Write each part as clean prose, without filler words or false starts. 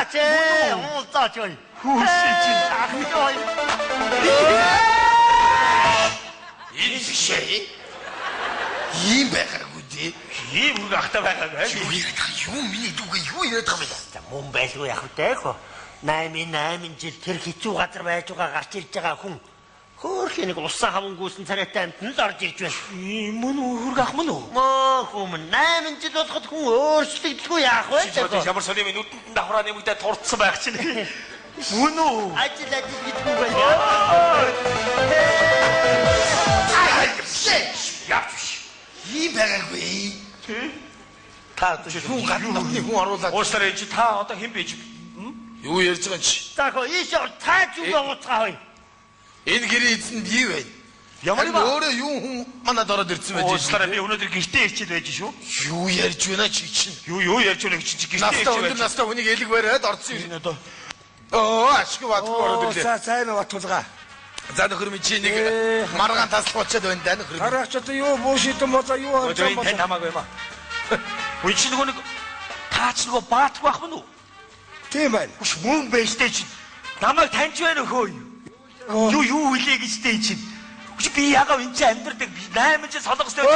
Ачээ, уулзаач ой. Хүүшээ чи. Ах ёо. Энэ биш ээ. Ийм байгаагүй дээ. Ийм үг ахтай байгаагүй. Юу яриад байгаа юм? Миний дүүгээ юу яриад байгаа юм бэ? За мөн байлгүй яах вэ хөө. 8 8 жил тэр хэцүү газар байж байгаа гарч ирж байгаа хүн хөөрхий нэг усан хавангүйсэн царайтай амт нь л орж ирж байна. Мөн хөрг ах мөн үү? Мөө хүмүүн 8 жил болоход хүн өөрчлөгдөлгүй яах вэ? Ямар сони минь нүдэнд давхраа нэмэгдээ турцсан байх чинь. Мөн үү? Ажил ажил гэдгүй байна. Явж биш. Ийм байгаагүй. Та одоо Хүн гадна нутгийн хүн оруулаад Уушлаарай чи та одоо хэн бэ чи? юу ярьж байгаа юм чи? За хөө ийш ор цаа зүгээ ууцгаа хой. Энэ гэрээ эзэн би байна. Ямар юм бэ? Өөрөө юу хүн манад ороод ирсэн байж. Уушлаарай би өнөөдөр гэртээ ирчил байж шүү. Юу ярьж байна чи чинь? Юу ярьж байна чи гэртээ Настай ирчил өндөр байж. настай хүнийг элэг бариад орсон юм. Энэ одоо Оо, ашиг бадгүй ороод ирлээ. За сайн уу Батулга. За нөхөр минь чи нэг маргаан таслах болчиход байна да нөхөр. Хараач одоо юу буу шидэн болоо юу харж одоо энэ тань хамаагүй юм аа. Үгүй чи нөгөө нэг та ч нөгөө баатгүй ах мөн үү? Тийм байна. Үш мөн байж тээ чи. Намайг таньж байна өхөө. Юу хүлээ гэж тээ чи. Үш би ягаа энэ чи амьдардаг би 8 жил солонгос дээр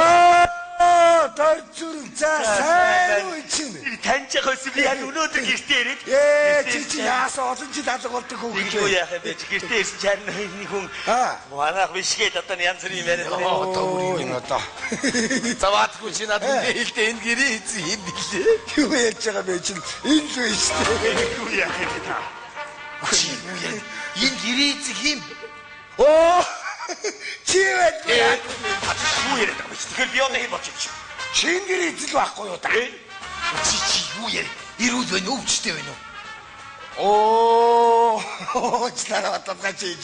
Оо, дорцүр за сайн уу чинь. таньж байгаа байсан би яг өнөөдөр гэртээ ирээд. Ээ чи чи яасан олон жил алга болдог хүүхэд. Юу яах юм бэ чи гэртээ ирсэн чи харин нэг хүн Аа. манайх биш гээд одоо янз бүрийн юм яриад байна. Одоо бүр Энэ одоо. За баатгүй чи надад хэлдэ энэ гэрээ эзэн хэн билээ? Юу ярьж байгаа бэ чинь? Энэ л үү шүү дээ. Юу яах юм бэ та? Чи юу яа? Энэ гэрээ эзэн хэн? Оо. Чи байдгүй. Юу яриад байгаа юм бэ? Тэгэхээр би одоо хэн болж юм чи? Чин гэр эзэл байхгүй юу та? Чи чи юу яа? Эрүүл байна уу, өвчтэй байна уу? Оо, уучлаарай Батулга чи.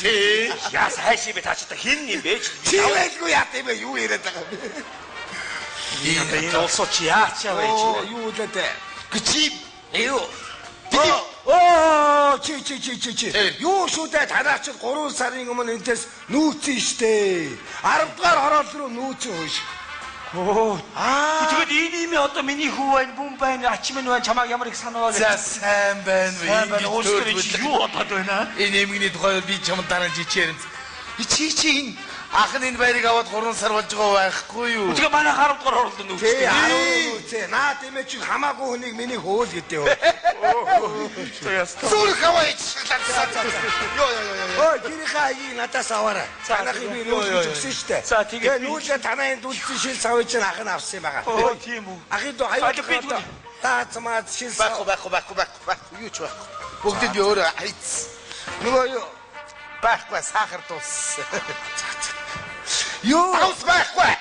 Яас хайш юм бэ та чи одоо хэн юм бэ чи? Чи байлгүй яа тийм бэ? Юу яриад байгаа юм бэ? Одоо энэ улсуу чи яачаа вэ чи? Оо, юу лээ дээ? Чи Юу? Оо, чи чи чи чи чи. Тэр. Юу шүү дээ танаа чи 3 сарын өмнө энтэс нүүцэн штэ. 10 дугаар хороол руу нүүцэн хөөш. Оо. Аа. Тэгээд энэ юм одоо миний хүү байна, бүм байна, ач минь байна, чамааг ямар их санаа За сайн байна уу? Сайн байна. Уучлаарай чи юу бодоод байна? Энэ эмгэний тухай би чамд дараа жичээрэн. Чи чи энэ ах нь энэ байрыг аваад 3 сар болж байгаа байхгүй юу? Тэгээ манай 10 дугаар хороолд Тий, нүүцэн. 10 нүүцэн. Наа тиймээ чи хамаагүй хүнийг миний хөөл гэдэг юу. Зүрх аваа ичглээ. Йоо ёо ёо ёо. Ой, гэрийнхээ хаягийг надаас аваарай. Танахыг би нүүлж өгсөн штэ. За, тэгээд би- нүүлээ танаа энэ дүлцэн шил савыг чинь ах нь авсан юм байгаа. Оо, тийм үү. Ахын дүү хаяа. Аа, би тэгвэл- Таац маац шил Байхгүй сав. байхгүй байхгүй байхгүй байхгүй юу ч байхгүй. Бүгдэд би өөрөө хайц. Нөгөө юу? Байхгүй сахар дууссан. Юу? Давс байхгүй.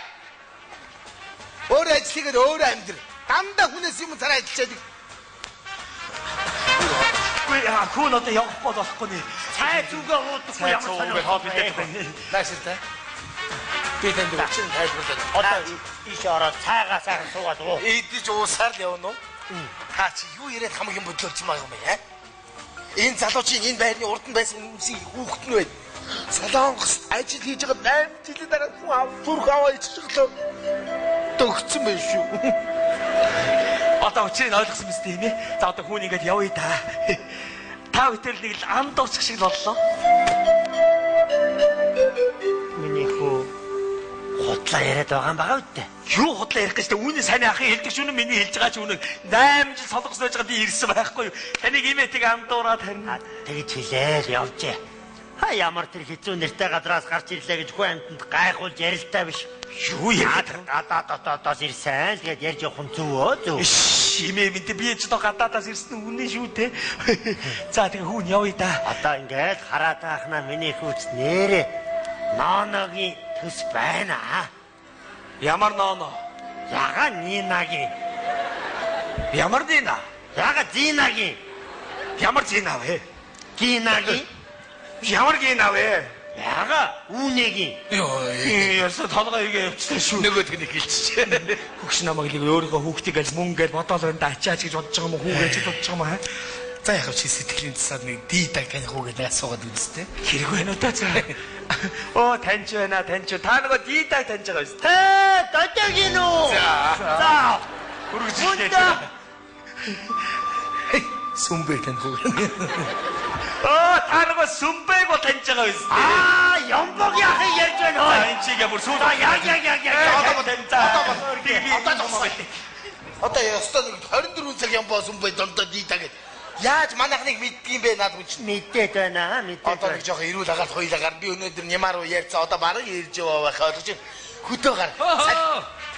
Өөрөө ажил хийгээд өөрөө амьдр. Дандаа хүнээс юм царай ажиллаж байдаг. Үгүй аа, хүн одоо явахгүй болохгүй нэ. Цай зүгээ уудахгүй ямар Цай сонир хоол идэх байна. Наашир та. Би танд учир нь тайлбарлаад. Одоо ийш ороод цайгаа сайхан суугаад уу. Идэж уусаар л явна уу? Та чи юу яриад хамгийн бодлолж юм аа юм бэ? Энэ залуучийн энэ байрны урд нь байсан хүмүүсийн хүүхэд нь байна. Солонгост ажил хийж байгаа 8 жилийн дараа хүн ав зүрх аваа иччихлээ. Дөгцсөн байх шүү. Одоо учрыг нь ойлгосон биз дээ, тийм ээ? За одоо хүн ингэж явъя та. Та бүтэл нэг л анд уурчих шиг л боллоо. Миний хүү худлаа яриад байгаа юм байгаа үедээ. Юу худлаа ярих гэж тэ үүний сайн ахын хэлдэг ч үнэн миний хэлж байгаа ч үнэн 8 жил солонгос байж байгаа би ирсэн байхгүй юу? Таныг имэтиг андуураад харина. Тэгж хэлээл явжээ. Ха ямар тэр хэцүү нэртэй газраас гарч ирлээ гэж хүн амьтанд гайхуулж ярилтай биш. Юу яриад Гадаад дотоодоос ирсэн л гээд ярьж явах нь зөв өө зөв. Имээ минь би ч одоо гадаадаас ирсэн үнэн шүү дээ. За тэгээ хүн явъя да. Одоо ингээд хараад байхнаа миний хүүч нэрээ ноногийн төс байна. Ямар ноно? Яга Нинагийн. Ямар Нина? Яга Зинагийн. Ямар Зина вэ? Гинагийн. Ямар Гина вэ? Яга Үнэгийн. Йоо. Ясаа толгой игээ явчихлаа шүү. Нөгөөх нь хэлчихэ. Хөгш намайг нэг өөрийнхөө хүүхдийг аль мөнгө гэж бодоол байна да ачаач гэж бодож байгаа юм уу хүүгээ ч бодож байгаа юм аа. За яг чи сэтгэлийн засаад нэг дийдаг таних уу гэдэг асуугаад үзтээ. Хэрэг байна уу та за. Оо таньж байна таньж. Та нөгөө дийдаг таньж байгаа биз? Тэ дожогийн үү? За. За. Хүргэжлээ. Хүндэ. Сүмбэг таних уу? Аа та нөгөө Сүмбэг бол таньж байгаа биз дээ. Аа, Ямбогийн ахыг ярьж байна хөө. Энэ чиг ямар сүүл. Яг яг яг яг. Одоо таньцаа. Одоо зогсоо. Одоо ёстой нэг 24 цаг Ямбо Сүмбэг донтоо дийта гэд. Яаж манайхныг мэддэг юм бэ наад хүн чинь? Мэдээд байна, мэдээд. Одоо нэг жоохон эрүүл агаар хоёлаа гар. Би өнөөдөр нямаар руу ярьцаа. Одоо бараг ирж яваа байх ойлгож байна. Хөдөө гар.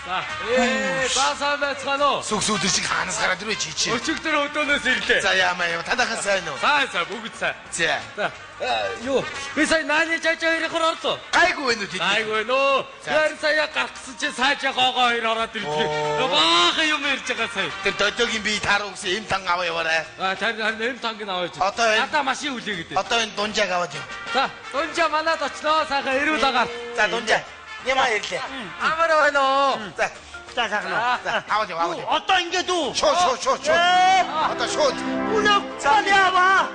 За. Ээ, сайн байцгаана уу? Сүг сүдэр шиг хаанаас гараад ирвэ чи чи. Өчигдөр өдөөнөөс ирлээ. За яамаа яа. Танайхан сайн уу? Сайн сайн, бүгд сайн. За. За. Юу? Би сая нааны жажаа хоёрын орлоо. Гайгүй байна уу тэд? Гайгүй байна уу? Тэр сая гарах гэсэн чи сайжаа гоогоо хоёр ороод ирлээ. Баахан юм ярьж байгаа сая. Тэр додогийн бие тааруу гэсэн эм тан аваа яваарай. А тань эм танг нь аваач. Одоо надаа машин хүлээгээд. Одоо энэ дунжааг аваад яв. За, дунжаа манад очлоо. Сайхан эрүүл агаар. За дунжаа. Нямаа ирлээ. Амар байна уу? За. За сайхан уу. За аваад яв, аваад яв. Одоо ингэж үү? Шууд шууд шууд шууд. Одоо шууд. Үнэ цаа яваа.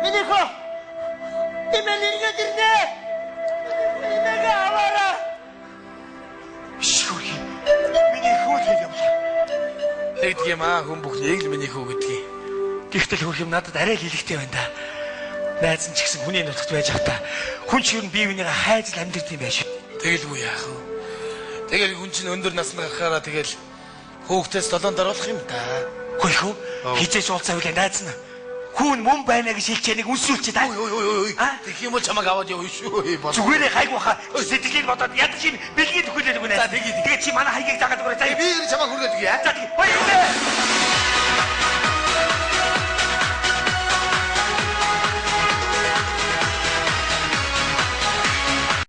Миний хөө. Имэн иргэд ирнэ. Имэгэ аваарай. Шүүх. Миний хүү тэл явлаа. Тэгдэг юм аа хүн бүхнийг л миний хүү гэдгийг. Гэхдээ хөрх юм надад арай л хэлэхтэй байна да. Найз нь ч гэсэн хүний нутагт байж байхдаа хүн ч ер нь бие биенийгээ хайж л амьдэрдэг юм байж. Тэгэлгүй яах вэ? Тэгэл хүн чинь өндөр наснд гарахаараа тэгэл хүүхдээс долоон даруулах юм да. Хөөе хөө хизээч уулзаа үлээ найз нь. Хүүн мөн байна гэж хэлчихээ нэг үнсүүлчихээ да. Ой ой ой. Тэгэх юм бол чамайг аваад явна шүү. Зүгээрээ хайг баха. Сэтгэлийг бодоод ядаж энэ бэлгийн төхөөлөл өгнө. За тэгье. Тэгээ чи манай хайгийг дагаад өгөөрэй. За би чамайг хүргээд өгье. За тэгье. Ой үлээ.